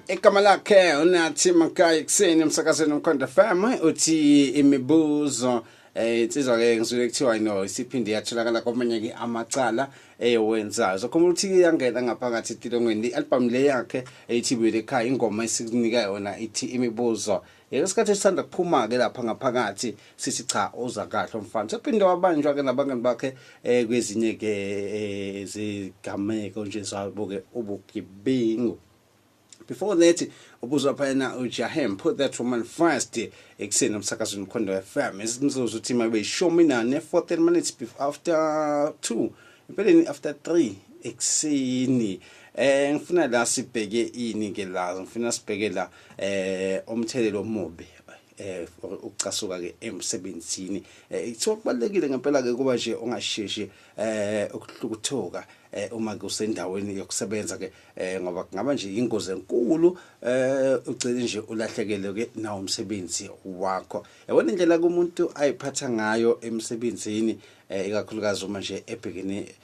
Igama lakhe uNathi Makai ekuseni emsakazweni uMkhondo FM uthi imibuzo insizwa ke ngizwile kuthiwa no isiphinde yatholakala kwamanye ke amacala ewenzayo. So khumbula ukuthi iyangena ngaphakathi etilongweni i-album le yakhe eyithi Buyele Ekhaya ingoma esikunika yona ithi imibuzo. Yeke isikhathi esithanda kuphuma ke lapha ngaphakathi sithi cha uza kahle umfana. Sephinde wabanjwa ke nabangani bakhe kwezinye ke izigameko nje zabo ke ubugebengu. Before that ubuzwa phayana uJahem put that woman first ekuseni umsakazweni Mkhondo FM izinzuzo uthi mabe 14 14 minutes after 2 empeleni after 3 ekuseni. Ngifuna la sibheke ini ke la ngifuna sibheke la umthelelo omubi ukucasuka ke emsebenzini. Kuthiwa kubalekile ngempela ke kuba nje ungasheshi ukuhlukuthuka uma kusendaweni yokusebenza ke ngoba kungaba nje ingozi enkulu ugcine nje ulahlekele ke nawo umsebenzi wakho. Yabona indlela kumuntu ayiphatha ngayo emsebenzini ikakhulukazi uma nje ebhekene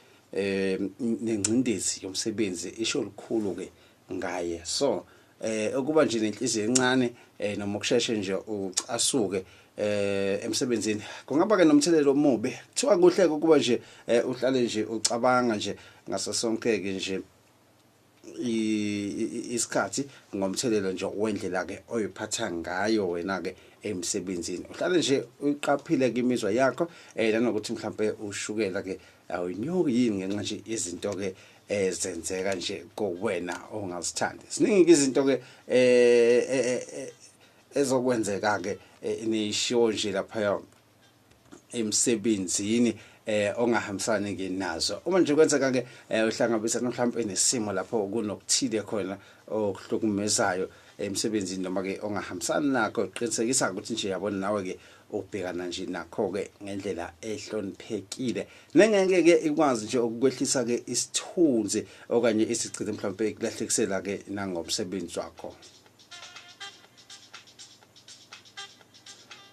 nengcindezi yomsebenzi isho lukhulu ke ngaye. So ukuba nje nenhliziyo encane noma ukusheshe nje ucasuke emsebenzini kungaba ke nomthelelo omubi. Kuthiwa kuhle ukuba nje uhlale nje ucabanga nje ngaso sonke ke nje isikhathi ngomthelelo nje wendlela ke oyiphatha ngayo wena ke emsebenzini. Uhlale nje uyiqaphile ke imizwa yakho nanokuthi mhlambe ushukela ke awunyuki yini ngenxa nje izinto ke ezenzeka nje kuwena ongazithandi. Ziningi izinto ke ezokwenzeka ke nishiwo nje lapha emsebenzini ongahambisani ke nazo. Uma nje kwenzeka ke uhlangabezana mhlawumbe nesimo lapho kunokuthile khona okuhlukumezayo emsebenzini noma ke ongahambisani nakho, qinisekisa ukuthi nje yabona nawe ke ubhekana nje nakho ke ngendlela ehloniphekile nengeke ke ikwazi nje ukukwehlisa ke isithunzi okanye isigcine mhlawumbe ikulahlekisela ke nangomsebenzi wakho.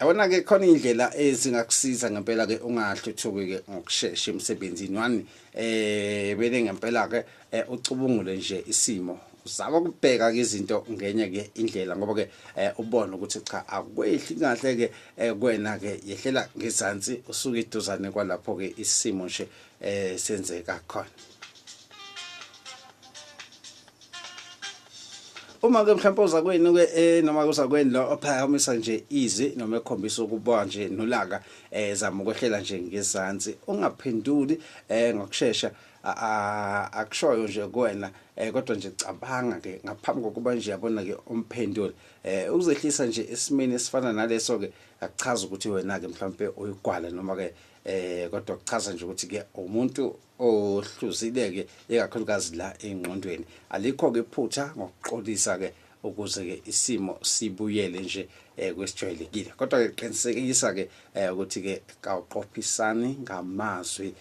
Yabona ke khona indlela ezingakusiza ngempela ke ungahluthuki ke ngokushesha emsebenzini wani bele ngempela ke ucubungule nje isimo, uzama ukubheka ke izinto ngenye ke indlela ngoba ke ubone ukuthi cha akwehli kahle ke kuwena ke yehlela ngezansi usuke iduzane kwalapho ke isimo nje senzeka khona. Uma ke mhlawumbe uza kwenu ke noma uza kwenu lo ophakamisa nje izwi noma ekhombisa ukuba nje nolaka zama ukwehlela nje ngezansi ungaphenduli ngokushesha akushoyo nje kuwena kodwa nje cabanga ke ngaphambi kokuba nje yabona ke umphendule. Ukuzehlisa nje esimeni esifana naleso ke akuchaza ukuthi wena ke mhlawumbe uyigwala noma ke kodwa kuchaza nje ukuthi ke umuntu ohluzile ke ikakhulukazi la engqondweni. Alikho ke iphutha ngokuxolisa ke ukuze ke isimo sibuyele nje kwesijwayelekile, kodwa ke qinisekisa ke ukuthi ke kawuqophisani ngamazwi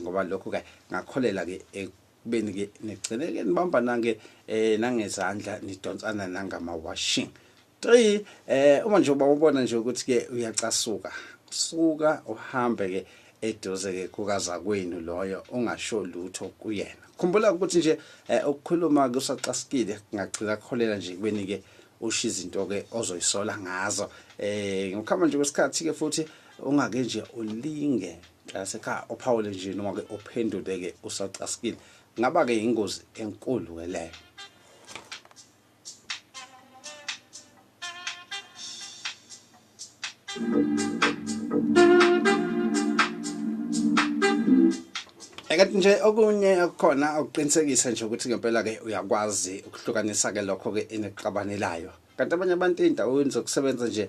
ngoba lokho ke ngakholela ke ekubeni ke nigcine ke nibambana ke nangezandla nidonsana nangama washing. 3 uma nje ubona nje ukuthi ke uyacasuka, suka uhambe ke eduze ke kukazakwenu loyo ungasho lutho kuyena. Khumbula ukuthi nje ukukhuluma kusacasikile kungagcina kuholela nje kubeni ke usho izinto ke ozoyisola ngazo. Ngokuhamba nje kwesikhathi ke futhi ungake nje ulinge mntasekhaya uphawule nje noma ke uphendule ke usacasikile, ngaba ke ingozi enkulu ke leyo. Kanti nje okunye okukhona ukuqinisekisa nje ukuthi ngempela ke uyakwazi ukuhlukanisa ke lokho ke enixabanelayo. Kanti abanye abantu ey'ndaweni zokusebenza nje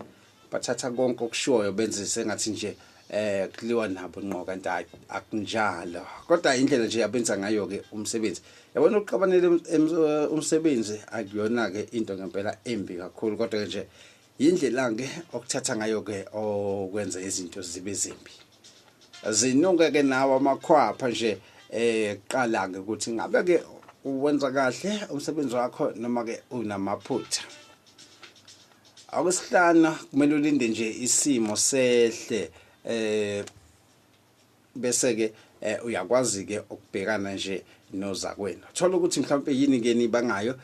bathatha konke okushiwoyo benze sengathi nje kuliwa nabo ngqo, kanti hayi akunjalo. Kodwa indlela nje abenza ngayo ke umsebenzi. Yabona ukuxabanela umsebenzi akuyona ke into ngempela embi kakhulu, kodwa ke nje yindlela ke okuthatha ngayo ke okwenza izinto zibe zimbi. Zinuke ke nawo amakhwapha nje qala ke ukuthi ngabe ke uwenza kahle umsebenzi wakho noma ke unamaphutha. Okwesihlanu kumele ulinde nje isimo sehle bese ke Uyakwazi ke ukubhekana nje nozakwenu, thola ukuthi mhlawumbe yini ke nibangayo,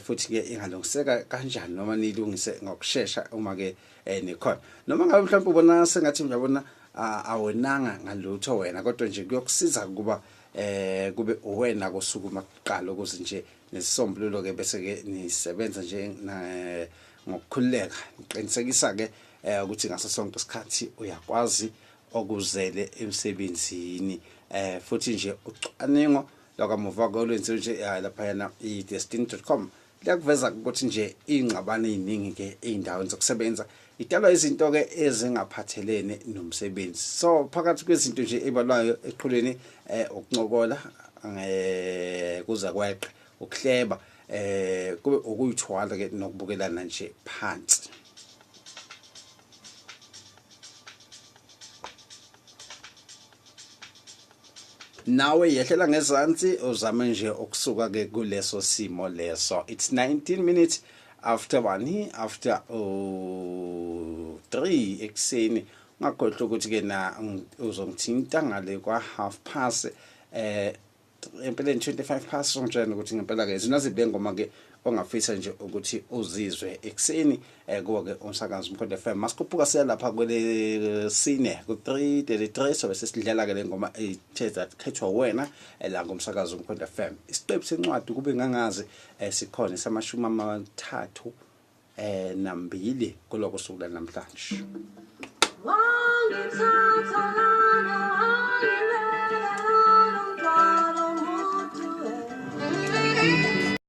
futhi ke ingalungiseka kanjani noma nilungise ngokushesha uma ke nikhona. Noma ngabe mhlawumbe ubona sengathi uyabona awonanga ngalutho wena, kodwa nje kuyokusiza ukuba kube uwena kusukuma kuqala ukuze nje nesisombululo ke bese ke nisebenza nje ngokukhululeka. Ngiqinisekisa ke ukuthi ngaso sonke isikhathi uyakwazi okuzele emsebenzini. Futhi nje ucwaningo lwakamuva kolwenziwe nje laphayana i-destiny.com liyakuveza ukuthi nje iy'ngxabano ey'ningi ke ey'ndaweni zokusebenza idalwa izinto ke ezingaphathelene nomsebenzi. So phakathi kwezinto nje ebalwayo eqhulweni, ukuncokola kuza kweqe, ukuhleba, kube ukuyithwala ke nokubukelana nje phansi. Nawe yehlela ngezansi uzame nje ukusuka ke kuleso simo leso. It's 19 minutes after 1, after 3 ekuseni. Ungakhohlwa ukuthi ke na uzongithinta ngale kwa half past, empeleni 25 past, ungitshela ukuthi ngempela ke zinazi ngoma ke ongafisa nje ukuthi uzizwe ekuseni kuwo ke umsakazo Umkhonto FM. Masikhuphuka siya lapha kwele sine ku 3:33, sobe sesidlala ke le ngoma ethe khethwa wena la ngomsakazo Umkhonto FM. Isiqephu sencwadi kube ngangazi sikhona samashumi amathathu nambili kuloko suku namhlanje. Wangithatha lana, wangibeka.